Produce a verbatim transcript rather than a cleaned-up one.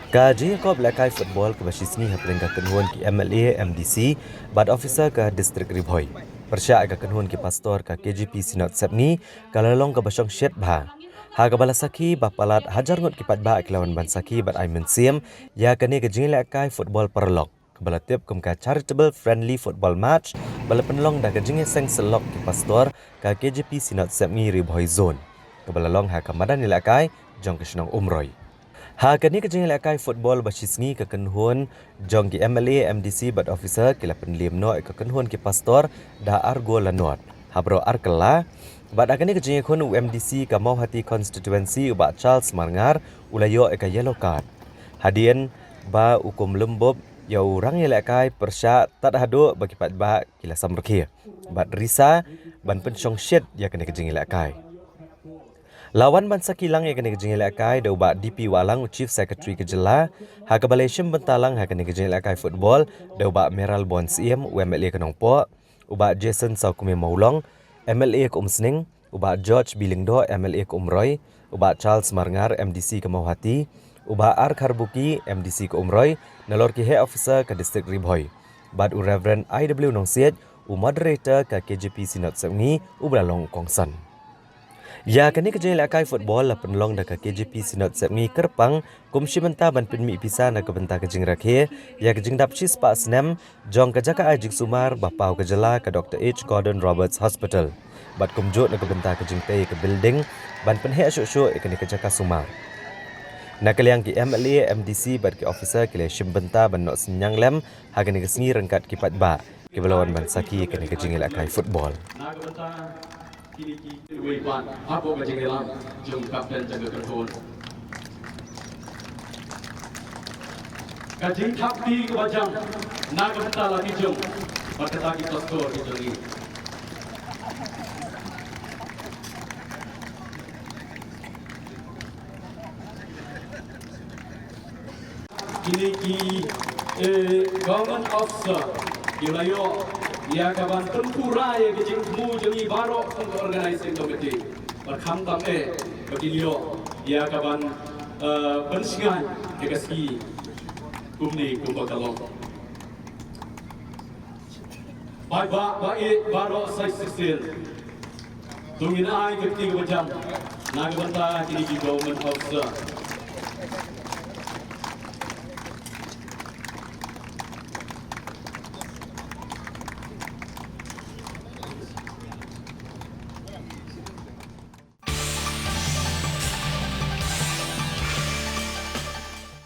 Ka jingïakop lehkai football kaba shisngi hapdeng ka kynhun ki M L A, M D C bad officer ka district Ri Bhoi pyrshah ïa ka kynhun ki pastor ka K J P Synod Sepngi ka la long kaba shongshit bha, ha kaba la sakhi ba palat hajar ngut ki paidbah ki la wan ban sakhi bad ai mynsiem ïa kane ka jingïalehkai football paralok kaba la tip kum ka Charitable Friendly Football Match ba la pynlong da ka jingïaseng syllok ki pastor ka K J P Synod Sepngi Ri Bhoi Zone, kaba la long ha ka madan ïalehkai jong ka shnong Umroi. Ha kane ka jingïalehkai football ba shisngi ka kynhun jong ki M L A, M D C bad officer ki la pynliem noh ïa ka kynhun ki pastor da ar gol la nod ha baroh ar kylla. Bad ha kane ka jingïakhun u M D C ka Mawhati constituency u Bah Charles Marngar u la ïoh ïa ka yellow card hadien ba u kum lum bup ïa u rangïalehkai pyrshah tad haduh ba ki paidbah ki la samrkhie bad risa ban pynshongshit ïa kane ka jingïalehkai. La wan ban sakhi lang ïa kane ka jingïalehkai da u Bah D P Wahlang, u Chief Secretary ka jylla, ha kaba la shim bynta lang ha kane ka jingïalehkai football da u Bah Mayralborn Syiem, u M L A ka Nongpoh, u Bah Jason Sawkmie Mawlong, M L A ka Umsning, u Bah George B Lyngdoh, M L A ka Umroi, u Bah Charles Marngar, M D C ka Mawhati, u Bah R Kharbuki, M D C ka Umroi, nalor ki heh officer ka district Ri Bhoi bad u Reverend I W Nongsiej, u moderator ka K J P Synod Sepngi, uba la long u kongsan. Ïa kane ka jingïalehkai football la pynlong da ka K J P Synod Sepngi kyrpang kum shi bynta ban pynmih pisa na ka bynta ka jingrakhe ïa ka jingdap shispah snem jong ka jaka ai jingsumar ba paw ka jylla ka Doctor H Gordon Roberts Hospital bad kumjuh na ka bynta ka jingtei ka building ban pynheh shuh shuh ïa kane ka jaka sumar. Na ka liang ki M L A, M D C bad ki officer ki la shim bynta ban noh synñiang lem ha kane ka sngi ryngkat ki paidbah kiba la wan ban sakhi ïa kane ka jingïalehkai football. Na ka bynta kine ki wei pat hapoh ka jingïalam jong u kapten jong ka kynhun. Ka jingthap kti kaba jam na ka bynta la ki jong bad kata ki pastor ki jong ngi. Kine ki, eh, government officer ki la ïoh ïa ka ban pynpura ïa ka jingthmu jong ngi baroh kum ka organizing committee. Bad khamtam eh ba kin ïoh ïa ka ban, eh, pynshngaiñ ïa ka sngi kumne kumba ka long. Paidbah ba ïeit baroh sa shisien. To ngin ai ka kti kaba jam na ka bynta kine ki government officer.